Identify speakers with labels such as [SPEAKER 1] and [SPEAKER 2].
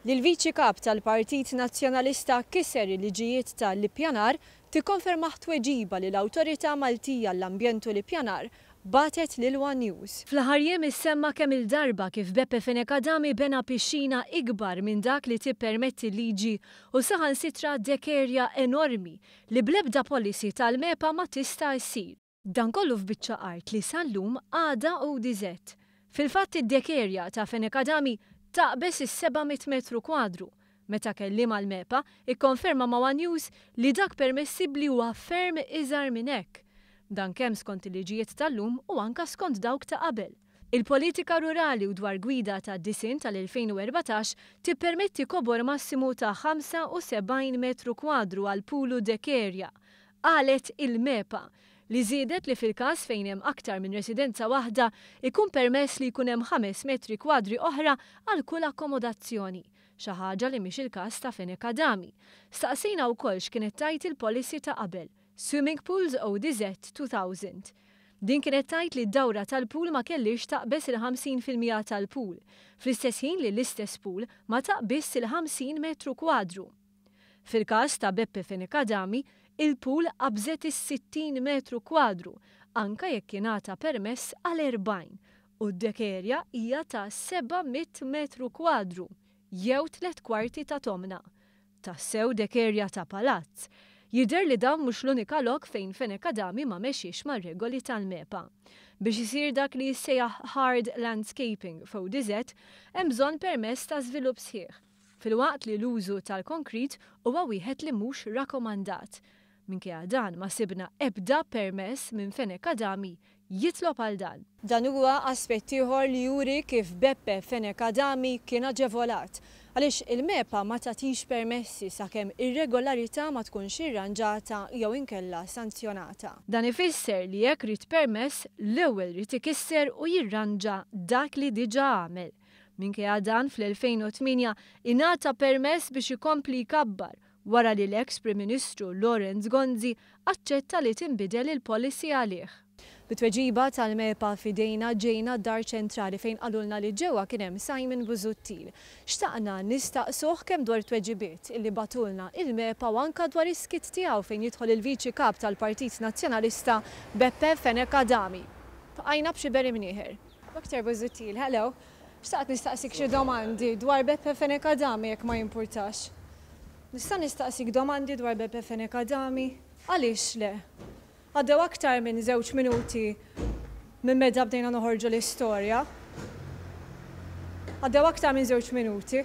[SPEAKER 1] Li l-Viċi Kap tal-Partit Nazzjonalista kiser il-liġijiet ta' l-ippjanar tikkonfermah tweġiba li l-Awtorità Maltija għall-Ambjent u l-Ippjanar bagħtet lil one News. Fl-aħħar jiem issemma kemm-il darba kif Beppe Fenech Adami bena pixxina ikbar minn dak li tippermetti l-liġi u saħansitra deck area enormi li bl-ebda policy tal-MEPA ma tista' issir. Dan kollu f'biċċa art li sal-lum għadha ODZ. Fil-fatt id-deck area ta' Fenech Adami taqbeż is-700 metru kwadru, meta kelliem għall-MEPA ikkonferma ma' one News li dak permessibbli huwa ferm iżgħar minn hekk. Dan kemm skont il-liġijiet tal-lum u anka skont dawk ta' qabel. Il-politika rurali u dwar gwida ta' disinn tal-2014 tippermetti kobor massimu ta' 75 metru kwadru għal pool u deck area, qalet il-MEPA, li żiedet li fil-każ fejn hemm aktar minn residenza waħda ikun permess li jkun hemm 5 metri kwadri oħra għal kull akkomodazzjoni, xi ħaġa li mhix il-każ ta' Fenech Adami. Staqsejna wkoll x'kienet tgħid il-policy ta' qabel, Swimming Pools ODZ 2000. Din kienet tgħid li d-dawra tal-pool ma kellix taqbeż il-50% tal-pool, fl-istess ħin li l-istess pool ma taqbiżx il-50 metru kwadru. Fil-każ ta' Beppe Fenech Adami, il-pool qabżet is-60 metru kwadru, anka jekk ingħata permess għal 40, u d-deck area hija ta' 700 metru kwadru, jew 3/4 ta' tomna. Tassew deck area ta' palazz. Jidher li dawn mhux l-unika lok fejn Fenech Adami ma mexiex mar-regoli tal-MEPA. Biex isir dak li jissejjaħ hard landscaping f'ODZ, hemm bżonn permess ta' żvilupp sħiħ, filwaqt li l-użu tal-konkrit huwa wieħed li mhux rakkomandat. Minkejja dan ma sibna ebda permess minn Fenech Adami jitlob għal dan. Dan huwa aspett ieħor li juri kif Beppe Fenech Adami kien aġevolat, għaliex il-MEPA ma tagħtix permessi sakemm irregolarità ma tkunx irranġata jew inkella sanzjonata. Dan ifisser li jekk ried permess, l-ewwel ried ikisser u jirranġa dak li diġà għamel. Minkejja dan fl-2008 ingħata permess biex ikompli jkabbar wara li l-eks Prim Ministru Lawrence Gonzi aċċetta li tinbidel il-policy għalih. Bit-tweġiba tal-MEPA f'idejna ġejna d-Dar Ċentrali fejn qalulna li ġewwa kien hemm Simon Busuttil. Xtaqna nistaqsuh kemm dwar tweġibiet illi bagħtulna il-MEPA u anka dwar is-skiet tiegħu fejn jidħol il-Viċi Kap tal-Partit Nazzjonalista Beppe Fenech Adami. Bqajna b'xiber imnieħer. Dr. Busuttil, hello. Xtaqt nistaqsik xi domandi dwar Beppe Fenech Adami jekk ma jimpurtax. Nista' nistaqsik domandi dwar Beppe Fenech Adami? Għaliex le? Għaddew aktar minn 2 minuti minn meta bdejna noħorġu l-istorja. Għaddew aktar minn 2 minuti.